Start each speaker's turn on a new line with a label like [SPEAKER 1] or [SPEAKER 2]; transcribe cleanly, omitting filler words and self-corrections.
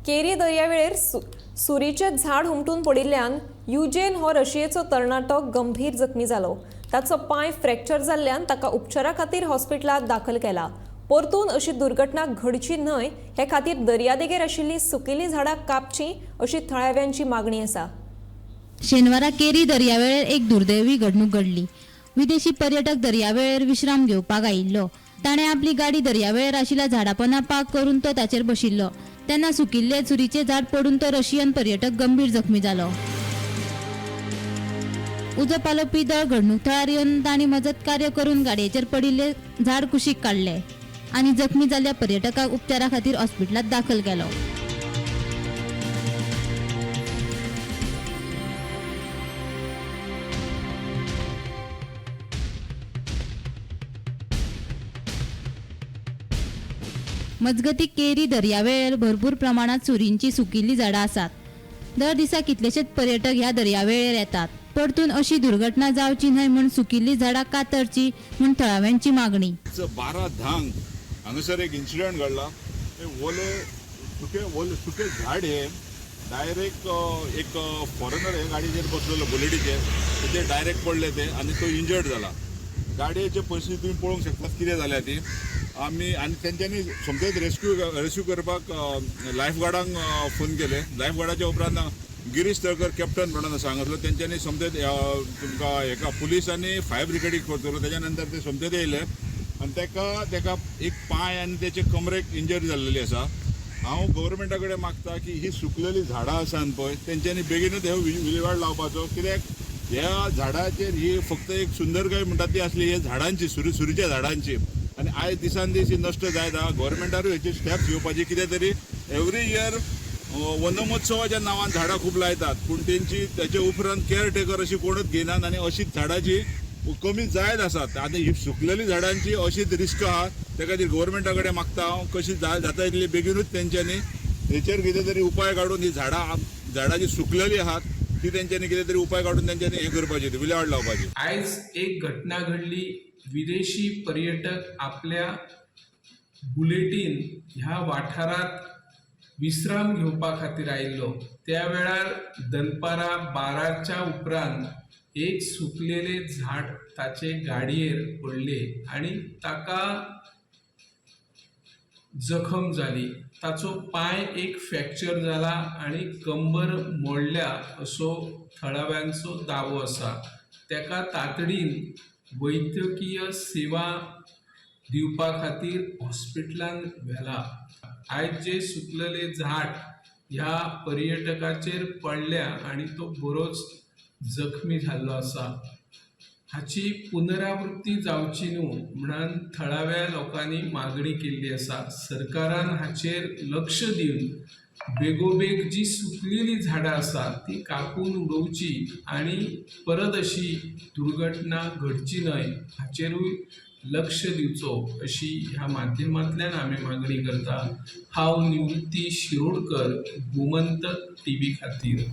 [SPEAKER 1] केरी दर्यावेळेर सुरीचें झाड हुमटून पडिल्ल्यान युजेन हो रशियेचो तरणाटो गंभीर जखमी जालो. ताचो पांय फ्रॅक्चर जाल्ल्यान ताका उपचारा खातीर हॉस्पिटलांत दाखल केला. परतून अशी दुर्घटना घडची न्हय हे खातीर दर्यादेगेर आशिल्लीं सुकिल्लीं झाडां कापचीं अशी थळाव्यांची मागणी आसा.
[SPEAKER 2] शेनवारा केरी दर्यावेळेर एक दुर्दैवी घडणूक घडली. विदेशी पर्यटक दर्यावेळेर विश्राम घेवपाक आयिल्लो. ताणें आपली गाडी दर्यावेळेर आशिल्ल्या झाडापोना पार्क करून तो ताचेर बशिल्लो. तेन्ना सुकिल्ले सुरीचें झाड पडून तो रशियन पर्यटक गंभीर जखमी जालो. उजो पालोवपी दळ घडणूक थळार येवन तांणी मजत कार्य करून गाडयेचेर पडिल्ले झाड कुशीक काडले आनी जखमी जाल्ल्या पर्यटकाक उपचारा खातीर हॉस्पिटलांत दाखल केलो. मजगती केरी दर्यावेळेर भरपूर प्रमाणात सुरींची सुकिल्लीं झाडां आसात. दर दिसा कितलेशेच पर्यटक ह्या दर्यावेळेर येतात. परतून अशी दुर्घटना जावची न्हय म्हूण सुकिल्लीं झाडां कातरची म्हूण थळाव्यांची मागणी.
[SPEAKER 3] 12:10 हांगासर एक इन्सिडंट घडला. ते ओले सुके ओले सुके झाड हे डायरेक्ट एक फॉरेनर हे गाडयेचेर बसलेलो बुलेटीचेर, तेचेर डायरेक्ट पडले ते आनी तो इंजर्ड जाला. गाडयेचे परिस्थिती तुमी पळोवंक शकतात कितें जाल्या ती. आमी आनी तेंच्यांनी सोमतेच रेस्क्यू करपाक लायफ गार्डांक फोन केले. लायफ गार्डाच्या उपरांत गिरीश तळकर कॅप्टन म्हणून सांगतलो, तेंच्यांनी सोमतेच तुमकां हेका पुलीस आनी फायर ब्रिगेडीक करतलो. तेच्या नंतर ते सोमतेच येयले आनी तेका एक पांय आनी तेचे कमरेक इंजरी जाल्लेली आसा. हांव गव्हर्मेंटा कडेन मागता की ही सुकलेली झाडां आसा न्हय पळय, तेंच्यांनी बेगीनूच हे विलेवाट लावपाचो. कित्याक ह्या झाडाचेर ही फक्त एक सुंदरकाय म्हणटा ती आसली हे झाडांची, सुरीच्या झाडांची, आनी आयज दिसान दीस ही नश्ट जायत आहा. गव्हर्मेंटारूय हेची स्टेप्स घेवपाची. कितें तरी एवरी इयर वनमहोत्सवाच्या नांवान झाडां खूब लायतात, पूण तेंची तेचे उपरांत केअर टेकर अशी कोणूच घेयनात आनी अशीच झाडांची कमी जायत आसात. आनी ही सुकलेली झाडांची अशीच रिस्क आहा. त्या खातीर गव्हर्मेंटा कडेन मागता हांव, कशी जाता इतली बेगीनूच तेंच्यांनी हेचेर कितें तरी उपाय काडून ही झाडां जी सुकलेली आहात ती तेंच्यांनी कितें तरी उपाय काडून तेंच्यांनी हें करपाची, विलेवाट लावपाची.
[SPEAKER 4] आयज एक घटना घडली. विदेशी पर्यटक आपल्या बुलेटीन ह्या वाठारांत विश्राम घेवपा खातीर आयिल्लो. त्या वेळार दनपारां 12च्या उपरांत एक सुकलेलें झाड ताचे गाडयेर पडलें आनी ताका जखम जाली. ताचो पांय एक फ्रॅक्चर जाला आनी कंबर मोडल्या असो थळाव्यांचो दावो आसा. ताका तातडीन वैद्यकीय सेवा दिवपा खातीर हॉस्पिटलान व्हेला. आयज जे सुकलेलें झाड ह्या पर्यटकाचेर पडल्या आनी तो बरोच जखमी जाल्लो आसा. हाची पुनरावृत्ती जावची न्हू म्हणून थळाव्या लोकांनी मागणी केल्ली आसा. सरकारान हाचेर लक्ष दिवन बेगोबेग जी सुकलेली झाडां आसा ती कापून उडोवची आनी परत अशी दुर्घटना घडची न्हय हाचेरूय लक्ष दिवचो अशी ह्या माध्यमांतल्यान आमी मागणी करता. हांव निवृत्ती शिरोडकर, गोमंतक टीव्ही खातीर.